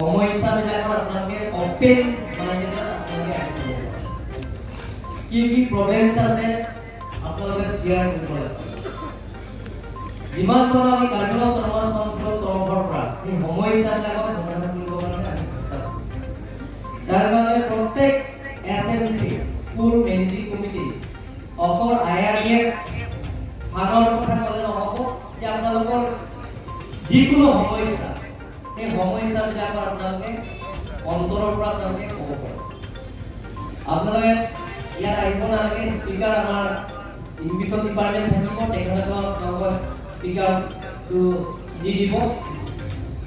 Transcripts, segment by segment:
সমস্যাবিলাকৰ আপোনালোকে অপেন মাইণ্ডেডত আপোনালোকে আহিব লাগিব। কি কি প্ৰব্লেমছ আছে, আপোনালোকে শ্বেয়াৰ কৰিব লাগিব। যিমান পাৰোঁ আমি কাৰ্বি অট'নমাছ কাউন্সিলৰ তৰফৰ পৰা সেই সমস্যাবিলাকৰ সমাধান কৰিবৰ কাৰণে আমি চেষ্টা কৰিম। তাৰ কাৰণে প্ৰত্যেক এছএমচি, স্কুল মেনেজিং কমিটি, অকল আইআৰডিএফ ফাণ্ডৰ কথা ক'লে নহ'ব যে আপোনালোকৰ যিকোনো সমস্যা, সেই সমস্যাবিলাকৰ আপোনালোকে অন্তৰৰ পৰা আপোনালোকে ক'ব পাৰে। আপোনালোকে ইয়াত আহিব নালাগে। স্পীকাৰ আমাৰ ইডুকেশ্যন ডিপাৰ্টমেণ্ট থাকিব, তেখেতসকলক আপোনালোকৰ স্পীকাৰটো দি দিব।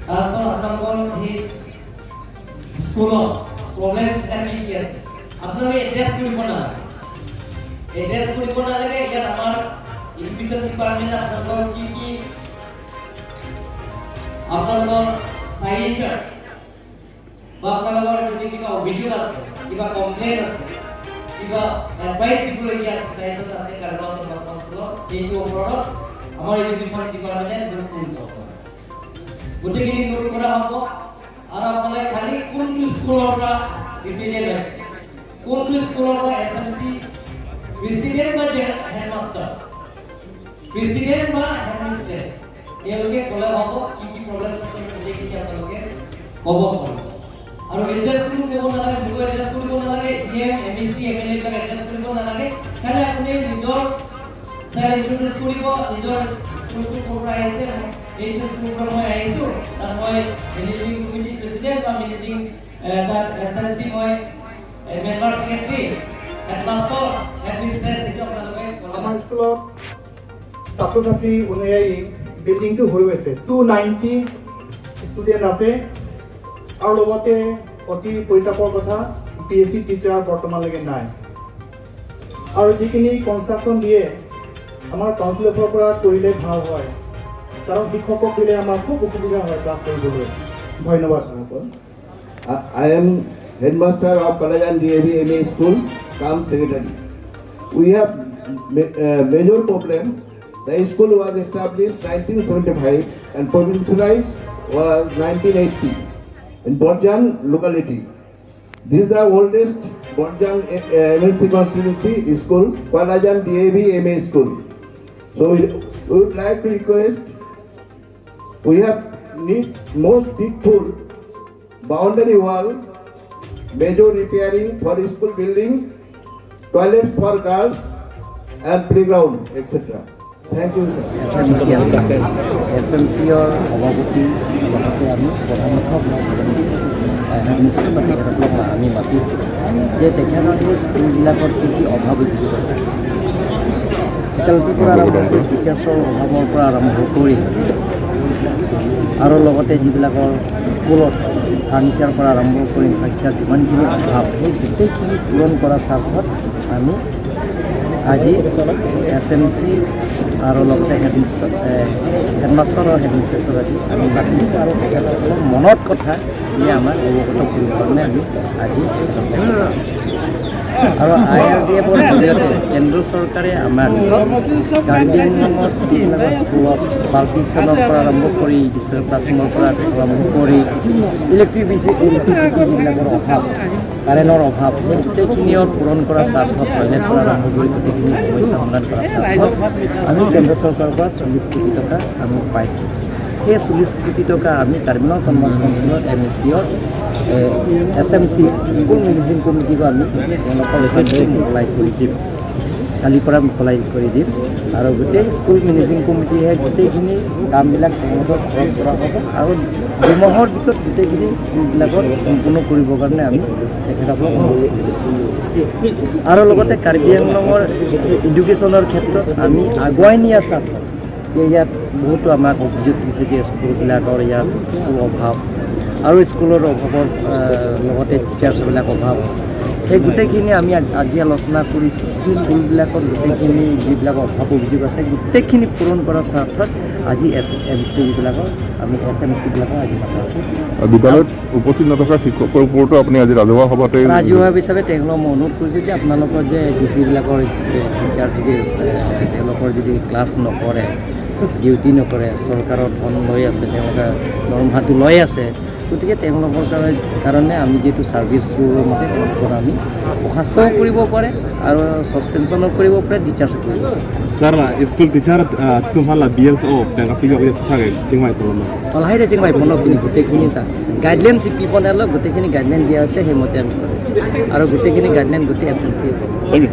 তাৰপিছত আপোনালোকৰ সেই স্কুলত প্ৰব্লেমবিলাক কি কি আছে, আপোনালোকে এড্ৰেছ কৰিব নালাগে, এড্ৰেছ কৰিব নালাগে। ইয়াত আমাৰ এডুকেশ্যন ডিপাৰ্টমেণ্ট আপোনালোকৰ কি কি আপোনালোকৰ চাজেশ্যন বা আপোনালোকৰ যদি কিবা অভিযোগ আছে, কিবা কমপ্লেইন আছে, কিবা এডভাইচ দিবলগীয়া আছে, চাজেশ্যন আছে কাৰ্বি অট'নমাছ কাউন্সিলত, সেইটো ওপৰত আমাৰ এডুকেশ্যন ডিপাৰ্টমেণ্টে নোট কৰিব। গোটেইখিনি নোট কৰা হ'ব আৰু আপোনালোকে খালি কোনটো স্কুলৰ পৰা ৰিপ্ৰেজেণ্ট আছে, কোনটো স্কুলৰ পৰা এছএমচি প্ৰেচিডেণ্ট বা হেডমাষ্টাৰ, প্ৰেচিডেণ্ট বা হেডমিষ্ট্ৰেছ, তেওঁলোকে ক'লে হ'ব। কি কি প্ৰব্লেম আছে, গোটেইখিনি আপোনালোকে ক'ব পাৰিব। আৰু এড্ৰেছ কোনো ক'ব নালাগে, মোকো এড্ৰেছ কৰিব নালাগে, ইএম, এমইচি, এমএলএ এইবিলাক এড্ৰেছ কৰিব নালাগে। খালি আপুনি নিজৰ চেল্ফ ইন্ট্ৰডিউচ কৰিব, নিজৰ স্কুলটো ক'ৰ পৰা আহিছে। এইটো স্কুলৰ পৰা মই আহিছোঁ, তাত মই মেনেজিং কমিটি প্ৰেচিডেণ্ট বা মেনেজিং তাত এছএমচি মই মেম্বাৰ ছেক্ৰেটাৰী, হেডমাষ্টাৰ, হেডমিষ্ট্ৰেছ, সেইটো আপোনালোকে ক'লে। আমাৰ স্কুলত ছাত্ৰ ছাত্ৰী অনুযায়ী বিল্ডিংটো হৈ আছে, 290 ষ্টুডেণ্ট আছে। আৰু লগতে অতি পৰিতাপৰ কথা, পি এইচ ডি টিচাৰ বৰ্তমানলৈকে নাই। আৰু যিখিনি কনষ্ট্ৰাকশ্যন দিয়ে, আমাৰ কাউন্সিলৰ পৰা কৰিলে ভাল হয়, কাৰণ শিক্ষকক দিলে আমাৰ খুব অসুবিধা হয় ক্লাছ কৰিবলৈ। ধন্যবাদ। I am headmaster of Kalajan DAV ME School, cum secretary. We have major problem. The school was established 1975 and provincialized was 1980 in Borjan locality. This is the oldest Borjan MLC constituency school, Kalajan DAV ME School. So we would like to request, we have need most needful boundary wall, major repairing for school building, toilets for girls and playground, etc. Thank you, sir. SMC এছএমচিৰ সভাপতি, লগতে আমি প্ৰধান শিক্ষক, হেডমিষ্ট্ৰেছক, তেখেতসকলক আমি মাতিছোঁ যে তেখেতসকলৰ স্কুলবিলাকত কি কি অভাৱ অভিযোগ আছে, ফেকাল্টিৰ পৰা আৰম্ভ কৰি, টিচাৰ্ছৰ অভাৱৰ পৰা আৰম্ভ কৰি, আৰু লগতে যিবিলাকৰ স্কুলত ফাৰ্ণিচাৰ পৰা আৰম্ভ কৰি ইনফ্ৰাষ্ট্ৰাকচাৰ যিমানখিনি অভাৱ, সেই গোটেইখিনি পূৰণ কৰাৰ স্বাৰ্থত আমি আজি এছএমচি আৰু লগতে হেডমাষ্টাৰ আৰু হেডমিষ্ট্ৰেছৰ আজি আমি মাতিছোঁ আৰু তেখেতসকলৰ মনত কথা দিয়ে আমাক অৱগত কৰিবৰ কাৰণে আমি আজি তেখেতসকলক মাতিছোঁ। আৰু আইআৰডিএফৰ জৰিয়তে কেন্দ্ৰ চৰকাৰে আমাক কাৰ্বি আংলঙত যিবিলাক স্কুলত পাৰ্টিশ্যনৰ পৰা আৰম্ভ কৰি, ডিজিটেল ক্লাছৰুমৰ পৰা আৰম্ভ কৰি, ইলেক্ট্ৰিচিটি যিবিলাকৰ অভাৱ, কাৰেণ্টৰ অভাৱ, সেই গোটেইখিনিও পূৰণ কৰাৰ স্বাৰ্থত, টয়লেট পৰা আৰম্ভ কৰি গোটেইখিনি সমস্যা সমাধান কৰাৰ স্বাৰ্থত আমি কেন্দ্ৰ চৰকাৰৰ পৰা 40 কোটি টকা আমি পাইছোঁ। সেই 40 কোটি টকা আমি কাৰ্বি আংলং অট'নমাছ কাউন্সিলৰ এমইচিৰ এছএমচি, স্কুল মেনেজিং কমিটিকো আমি তেওঁলোকৰ ফাণ্ডটো মোকলাই কৰি দিম, কালিৰ পৰা মোকলাই কৰি দিম। আৰু গোটেই স্কুল মেনেজিং কমিটিয়ে গোটেইখিনি কামবিলাক তেওঁলোকৰ খৰচ কৰা হ'ব আৰু 2 মাহৰ ভিতৰত গোটেইখিনি স্কুলবিলাকত সম্পূৰ্ণ কৰিবৰ কাৰণে আমি তেখেতসকলক অনুৰোধ কৰিছোঁ। আৰু লগতে কাৰ্বি আংলঙৰ এডুকেশ্যনৰ ক্ষেত্ৰত আমি আগুৱাই নিয়া স্বাৰ্থত যে ইয়াত বহুতো আমাক অভিযোগ দিছে যে স্কুলবিলাকৰ ইয়াত স্কুল অভাৱ আৰু স্কুলৰ অভাৱৰ লগতে টিচাৰ্ছবিলাক অভাৱ, সেই গোটেইখিনি আমি আজি আলোচনা কৰিছোঁ। স্কুলবিলাকত গোটেইখিনি যিবিলাক অভাৱ অভিযোগ আছে, গোটেইখিনি পূৰণ কৰাৰ স্বাৰ্থত আজি এছএমচিবিলাকৰ আমি এছএমচিবিলাকৰ আজি মাতা হৈছে। বিদ্যালয়ত উপস্থিত নথকা শিক্ষকৰ ওপৰতো আপুনি আজি ৰাজহুৱা সভাতে ৰাজহুৱা হিচাপে তেওঁলোকক মই অনুৰোধ কৰিছোঁ যে আপোনালোকৰ যে যিবিলাকৰ টিচাৰ যদি তেওঁলোকৰ যদি ক্লাছ নকৰে, ডিউটি নকৰে, চৰকাৰৰ ধন লৈ আছে, তেওঁলোকে দৰমহাটো লৈ আছে। গতিকে তেওঁলোকৰ কাৰণে আমি যিটো ছাৰ্ভিচ ৰুলৰ মতে তেওঁলোকৰ আমি বৰ্খাস্তও কৰিব পাৰে আৰু ছাছপেনশ্যনো কৰিব পাৰে, ডিচাৰ্জো কৰিব পাৰে। Sir, school teacher tumhala BLO penga piga uya thage chingmai tolo. লাহে চিংমাই মনখিনি গোটেইখিনি তাত গাইডলাইন চি পি পনেলত গোটেইখিনি গাইডলাইন দিয়া হৈছে, সেইমতে আমি কৰোঁ আৰু গোটেইখিনি গাইডলাইন গোটেই এছ এম চিয়ে কৰোঁ। Thank you.